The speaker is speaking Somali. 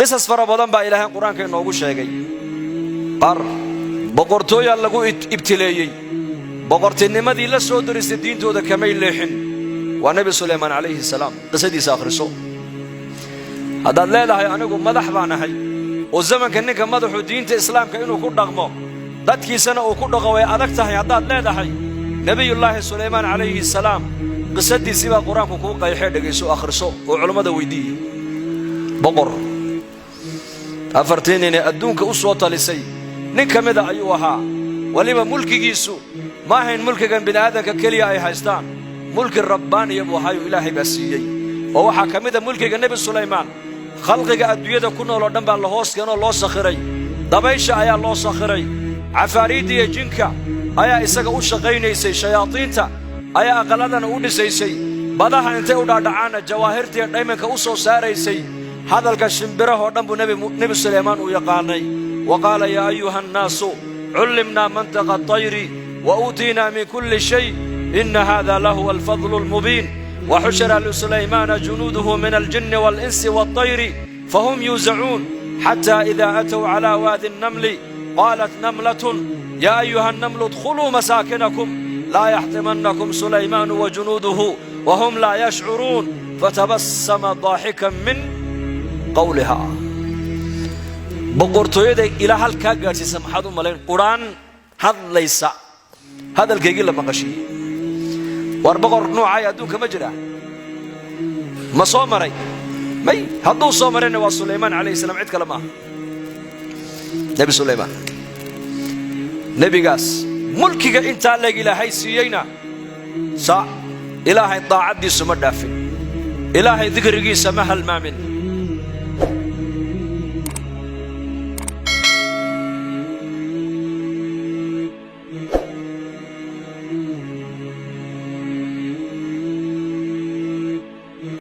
Qisas fara badan baa Ilaahay Qur-aanka inoogu sheegay. Qaar boqortooyaa lagu ibtileeyey, boqortinimadii la soo darisay diintooda kamay leexin. Waa Nebi Sulaymaan calayhi salaam, qisadiisa akhriso. Haddaad leedahay anigu madax baan ahay, oo zamanka ninka madaxu diinta Islaamka inuu ku dhaqmo, dadkiisana uu ku dhaqo way adag tahay haddaad leedahay, Nebiyullaahi Sulaymaan calayhi salaam qisadiisii baa Qur-aanku kuu qayxee. Dhegayso, akhriso oo culammada weydiiye. Boqor afartii ninee adduunka u soo talisay nin ka mida ayuu ahaa. Weliba mulkigiisu ma ahayn mulkigan bini'aadanka keliya ay haystaan, mulki rabbaaniya buu ahaayo, Ilaahay baa siiyey. Oo waxaa ka mida mulkiga Nebi Sulaymaan, khalqiga adduunyada ku nool oo dhan baa la hoos keenoo loo sakhiray. Dabaysha ayaa loo sakhiray, cafaariidda iyo jinka ayaa isaga u shaqaynaysay, shayaadiinta ayaa aqalladana u dhisaysay, badaha intay u dhaadhacaanna jawaahirtiiyo dhaymanka u soo saaraysay. Hadalka shimbirahoo dhan buu Nebi Sulaymaan uu yaqaanay. Wa qaala yaa ayuha annaasu cullimnaa mantiqa atayri wa uutiinaa min kulli shay inna haada lahuwa alfadlu almubiin. Wa xushira lisulaymaana junuuduhu min aljinni waalinsi waaltayri fahum yuusacuun xataa idaa atow calaa waadi annamli qaalat namlatun yaa ayuha annamlu idkhuluu masaakinakum laa yaxtimannakum Sulaymaanu wa junuuduhu wahum laa yashcuruun fatabassama daaxikan min qawliha. Boqortooyada ilaa halkaa gaadhsiisa, maxaad u malayn quraan hadlaysa hadalkaygii la maqashiiyey? War boqor nuucay adduunka ma jira? Ma soo maray? May. Hadduu soo marayna waa Sulaymaan calayhi salam, cid kale maaha. Nebi Sulaymaan, nebigaas mulkiga intaa leeg Ilaahay siiyeyna, sa Ilaahay daacaddiisu ma dhaafin, Ilaahay dikrigiisa ma halmaamin.